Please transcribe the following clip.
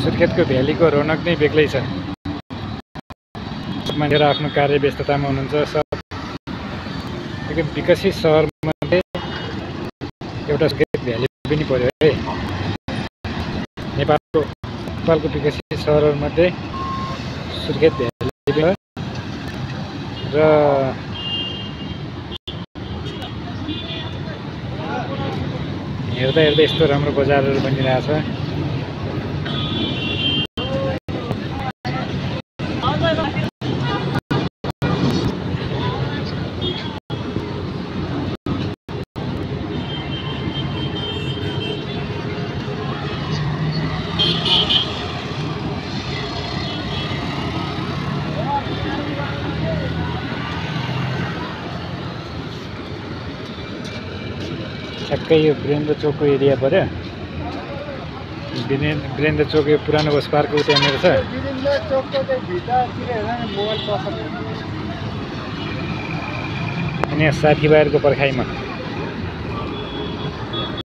सुर्खेतको भ्यालीको रौनक नै बेग्लै छ। मान्छेहरू आफ्नो कार्य व्यस्ततामा हुनुहुन्छ। एकदम विकसित सहरमध्ये एउटा सुर्खेत भ्याली पनि पर्यो है। नेपालको विकसित सहरहरूमध्ये सुर्खेत भ्याली र हेर्दा हेर्दा यस्तो राम्रो बजारहरू बनिरहेछ। ठ्याक्कै यो वीरेन्द्र चोकको एरिया पर्यो। वीरेन्द्र चोक यो पुरानो बस पार्क त्यहाँनिर छ। अनि साथीभाइहरूको पर्खाइमा